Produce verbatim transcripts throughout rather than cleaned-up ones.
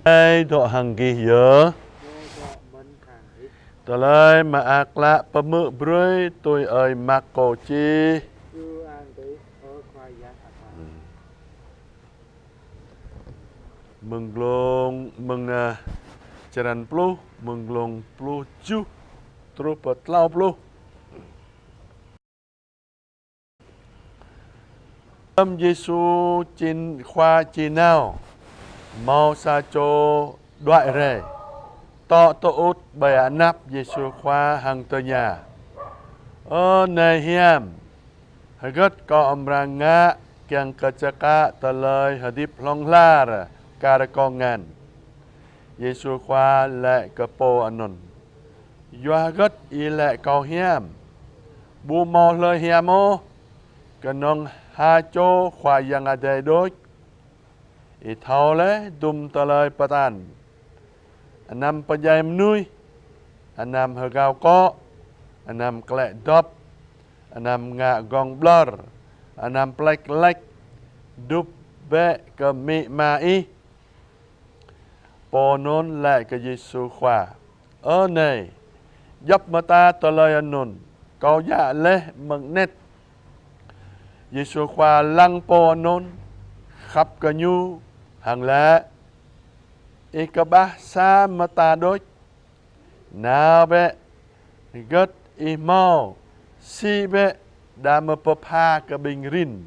Ơi dŏ hăng gih yơh. Tơlơi mơak klă pơhmư̆ brơi tui ơi Markô čih. Mơ̆ng glông, mơ̆ng, ơ, črăn pluh, mơ̆ng glông pluh tơjuh truh pơ klâo pluh. Tơm Yêsu či, Khua či nao, hmâo sa čô đuăi rai, tŏ tơŭt ƀơi anăp Yêsu Khua hăng tơña: Ơ Nai hiam, hơgĕt kâo amra ngă kiăng kơ čơkă tơlơi hơdip hlŏng lar kar kông ngăn? Yêsu Khua laĭ kơ pô anŭn: Yua hơgĕt ih laĭ kâo hiam? Ƀu hmâo hlơi hiam ôh, kơnơ̆ng ha čô Khua Yang Adai đôč. Ih thâo laih dŭm tơlơi pơtăn: anăm pơdjai mơnuih, anăm hơgao akŏ, anăm klĕ dŏp, anăm ngă gơ̆ng ƀlŏr, anăm plĕč lĕč, dŭp bĕ kơ amĭ ama ih. Pô anŭn laĭ kơ Yêsu Khua: Ơ Nai, djŏp mơta tơlơi anŭn kâo djă̱ laih mơ̆ng anet. Yêsu Khua lăng pô anŭn, khăp kơ ñu, hăng laĭ: Ih kơƀah sa mơta đôč. Nao bĕ, hơgĕt ih hmâo, sĭ bĕ đa mơ̆ pơpha kơ ƀing rin,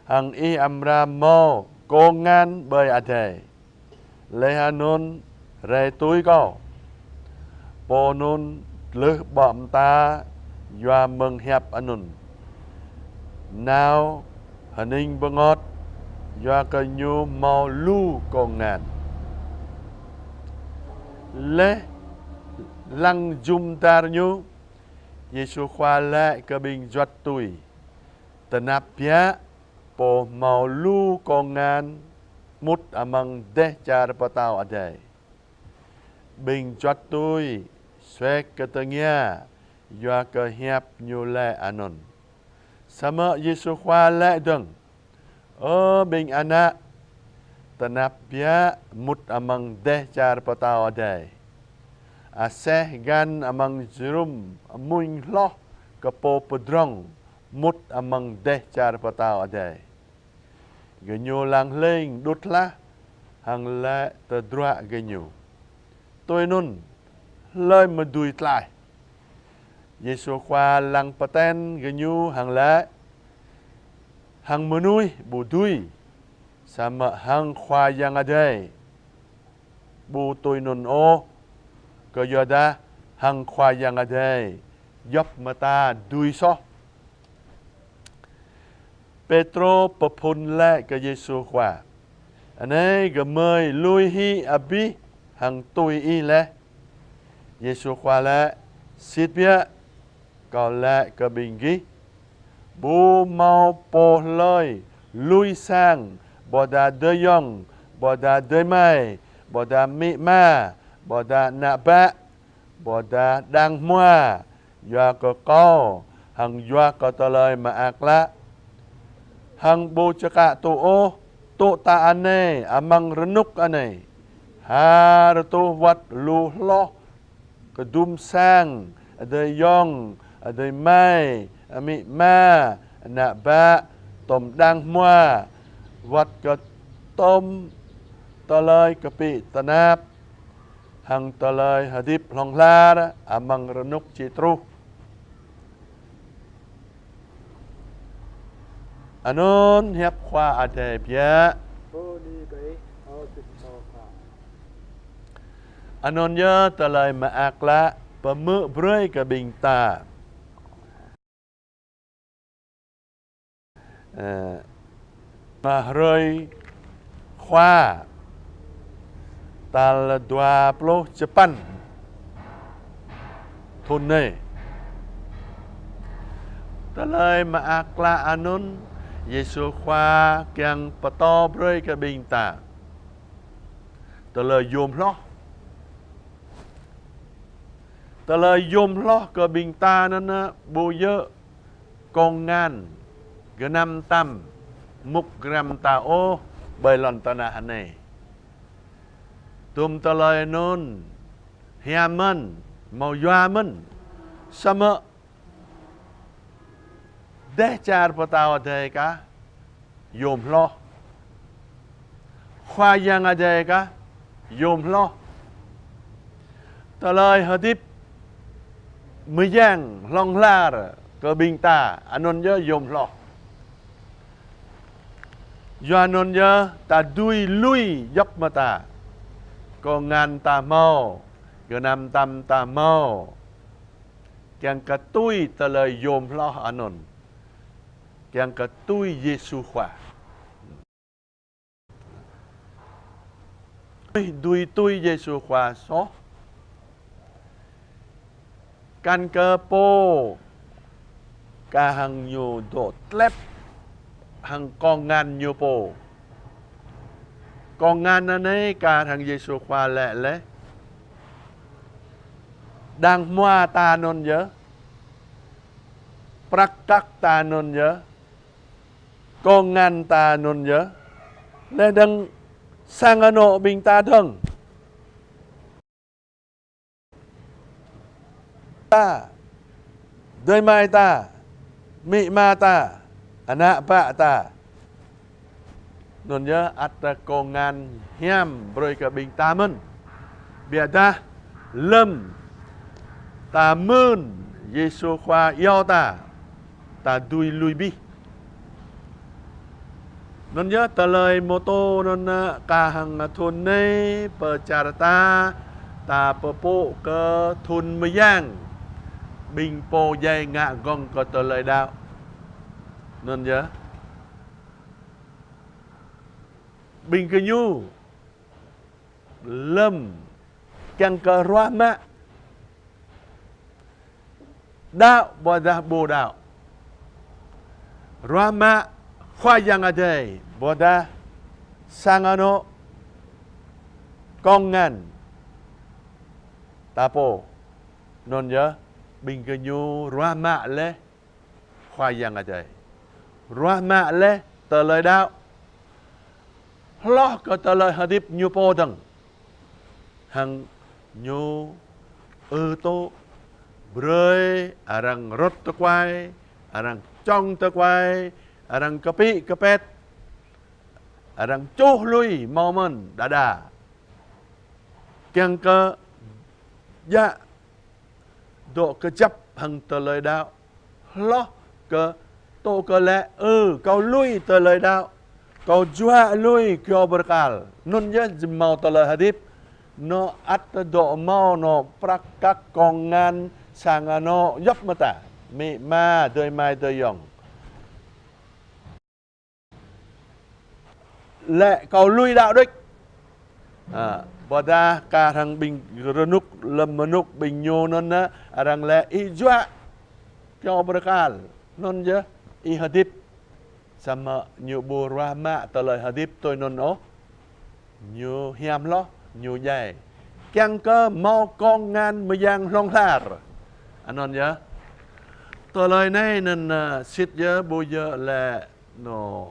hăng ih amra hmâo kông ngăn ƀơi adai. Laih anŭn rai tui kâo. Pô anŭn tlưh ƀô̆ mơta yua mơ̆ng hiăp anŭn, nao hơning bơngot, yua kơ ñu hmâo lu kông ngăn. Laih lăng jum dar ñu, Yêsu Khua laĭ kơ ƀing juăt tui: Tơnap biă pô hmâo lu kông ngăn mŭt amăng dêh čar pơtao adai. Ƀing juăt tui suek kơ tơngia yua kơ hiăp ñu laĭ anŭn. Samơ̆ Yêsu Khua laĭ dơ̆ng: Ơ ƀing ană, tơnap biă mŭt amăng dêh čar pơtao adai aseh găn amăng jơnum amuñ hloh kơ pô pơdrŏng mŭt amăng dêh čar pơtao adai. Gơñu lăng hlêng đŭt hlah hăng laĭ tơdruă gơñu: Tui anŭn, hlơi mơ̆ dưi tlaih? Yêsu Khua lăng pơten gơñu hăng laĭ: Hăng mơnuih ƀu dưi, samơ̆ hăng Khua Yang Adai ƀu tui anŭn ôh, kơyua dah hăng Khua Yang Adai djŏp mơta dưi soh. Pêtrô pơphŭn laĭ kơ Yêsu Khua: Anai gơmơi lui hĭ abih hăng tui ih laih. Yêsu Khua laĭ: Sĭt biă, kâo laĭ kơ ƀing gih, ƀu hmâo pô hlơi lui sang, ƀôdah adơi ayŏng, ƀôdah adơi amai, ƀôdah amĭ ama, ƀôdah ană bă, ƀôdah đang hmua, yua kơ kâo hăng yua kơ tơlơi mơak klă, hăng ƀu čơkă tŭ ôh tŭ tă anai amăng rơnŭk anai, ha rơtuh wơ̆t lu hloh kơdŭm sang, adơi ayŏng, adơi amai, amĭ ama, ană bă, tŏm đang hmua, wơ̆t kơ tŏm tơlơi kơpĭ tơnap, hăng tơlơi hơdip hlŏng lar amăng rơnŭk či truh. Anŭn hiăp Khua Adai biă. Bơni kơ Ih, ơ Krist Khua. Anŭn yơh tơlơi mơak klă pơhmư̆ brơi kơ ƀing ta. Ơ, mơ̆ng hrơi Khua tal dua pluh čơpăn thŭn anai. Tơlơi mơak klă anŭn Yêsu Khua kiăng pơtô brơi kơ ƀing ta. Tơlơi yôm hloh. Tơlơi yôm hloh kơ ƀing ta anŭn ƀu djơ̆ kông ngăn gơnam tam mŭk gơnam ta ôh ƀơi lŏn tơnah anai. Tơm tơlơi anŭn hiam mơ̆n, hmâo yua mơ̆n. Samơ̆ Dêh čar Pơtao Adai kah yôm hloh. Khua Yang Adai kah yôm hloh. Tơlơi hơdip mơyang hlŏng lar kơ ƀing ta, anŭn yơh yôm hloh. Yua anŭn yơh ta dưi lui djŏp mơta. Kông ngăn ta hmâo, gơnam tam ta hmâo. Kiăng kơ tui tơlơi yôm hloh anŭn. Kiăng kơ tui Yêsu Khua. Tui, tui, tui Yêsu Khua soh. Kăn kơ pô kah hăng ñu dŏ tlĕp hăng kông ngăn ñu pô. Kông ngăn anai kah hăng Yêsu Khua laĭ laih: Đang hmua ta anŭn yơh. Prăk kăk ta anŭn yơh. Kông ngăn ta anŭn yơh. Laih dơ̆ng sang anŏ ƀing ta dơ̆ng. Ta, adơi amai ta, amĭ ama ta, ană bă ta. Anŭn yơh ăt ta kông ngăn hiam brơi kơ ƀing ta mơ̆n. Biă dah lơ̆m ta mưn Yêsu Khua iâu ta, ta dưi lui abih. Anŭn yơh tơlơi mơtô anŭn, ơ, kah hăng thŭn anai pơčar ta, ta pơpŭ kơ thŭn mơyang ƀing pô djai ngă gơ̆ng kơ tơlơi đaŏ. Anŭn yơh ƀing gơñu lơ̆m kiăng kơ ruah mă đaŏ ƀôdah ƀu đaŏ. Ruah mă Khua Yang Adai ƀôdah sang anŏ, kông ngăn ta pô. Anŭn yơh ƀing gơñu ruah mă laih Khua Yang Adai. Ruah mă laih tơlơi đaŏ. Hloh kơ tơlơi hơdip ñu pô dơ̆ng. Hăng ñu ư tŭ brơi arăng rơ̆t tơkuai, arăng čŏng tơkuai, arăng kơpĭ kơpĕt, arăng čuh lui hmâo mơ̆n đơđa. Kiăng kơ djă dŏ kơjăp hăng tơlơi đaŏ. Hloh kơ tŭ kơ laĭ, ơ, kâo lui tơlơi đaŏ. Kâo juă lui kyâo bơrơkal. Anŭn yơh či hmâo tơlơi hơdip. Anŏ ăt dŏ hmâo anŏ prăk kăk, kông ngăn, sang anŏ djŏp mơta. Amĭ ama, adơi amai adơi ayŏng. Laĭ kâo lui đaŏ đôč. Ơ, ƀôdah kah hăng ƀing rơnŭk, lơ̆m rơnŭk ƀing ñu anŭn, ơ, arăng laĭ ih juă kyâo bơrơkal. Anŭn yơh ih hơdip. Samơ̆ ñu ƀu ruah mă tơlơi hơdip tui anŭn ôh. Ñu hiam hloh, ñu djai. Kiăng kơ hmâo kông ngăn mơyang hlŏng lar. Anŭn yơh. Tơlơi anai anŭn, ơ, sĭt yơh ƀu djơ̆ laĭ anŏ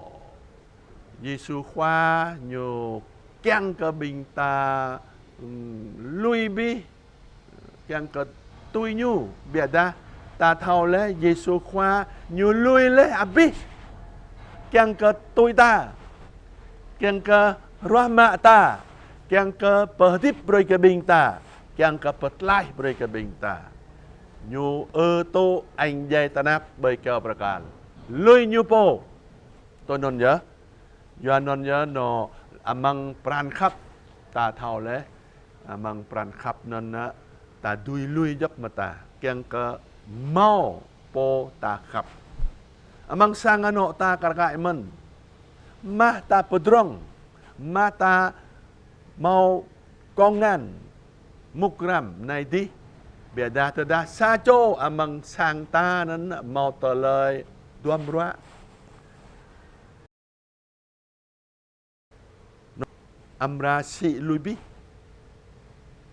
Yêsu Khua ñu kiăng kơ ƀing ta, ưm, lui abih, kiăng kơ tui ñu, biă dah ta thâo laih Yêsu Khua ñu lui laih abih, kiăng kơ tui ta, kiăng kơ ruah mă ta, kiăng kơ pơhơdip brơi kơ ƀing ta, kiăng kơ pơtlaih brơi kơ ƀing ta. Ñu ư tŭ añ djai tơnap ƀơi kyâo bơrơkal. Lui ñu pô. Tui anŭn yơh. Yua anŭn yơh anŏ amăng pran khăp ta thâo laih. Amăng pran khăp anŭn, ơ, ta dưi lui djŏp mơta. Kiăng kơ hmâo pô ta khăp. Amăng sang anŏ ta kar kaĭ mơ̆n. Mah ta pơdrŏng. Mah ta hmâo kông ngăn mŭk răm anai adih. Biă dah tơdah sa čô amăng sang ta anŭn hmâo tơlơi duăm ruă. Amra sĭ lui abih.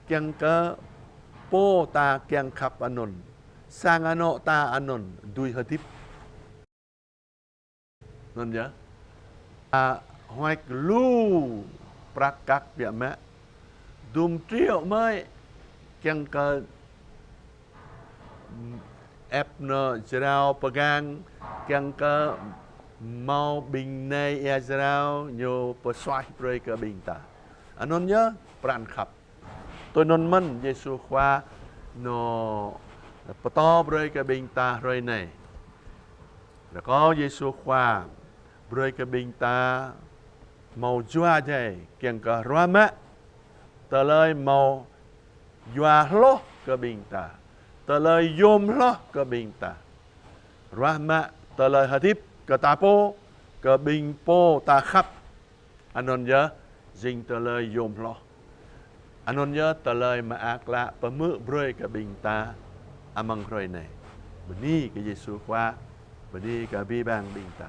Kiăng kơ pô ta kiăng khăp anŭn. Sang anŏ ta anŭn dưi hơdip. Anŭn yơh. Ta huač lu prăk kăk biă mă. Dum triu mơi, kiăng kơ ĕp nao jrao pơgang, kiăng kơ hmâo ƀing nai ia jrao ñu pơsuaih brơi kơ ƀing ta. Anŭn yơh pran khăp. Tui anŭn mơ̆n Yêsu Khua ñu pơtô brơi kơ ƀing ta hrơi anai. Rơkâo Yêsu Khua brơi kơ ƀing ta hmâo jua jai kiăng kơ ruah mă tơlơi hmâo yua hloh kơ ƀing ta, tơlơi yôm hloh kơ ƀing ta. Ruah mă tơlơi hơdip kơ ta pô, kơ ƀing pô ta khăp. Anŭn yơh jing tơlơi yôm hloh. Anŭn yơh tơlơi mơak klă pơhmư̆ brơi kơ ƀing ta amăng hrơi anai. Bơni kơ Yêsu Khua, bơni kơ abih bang ƀing ta.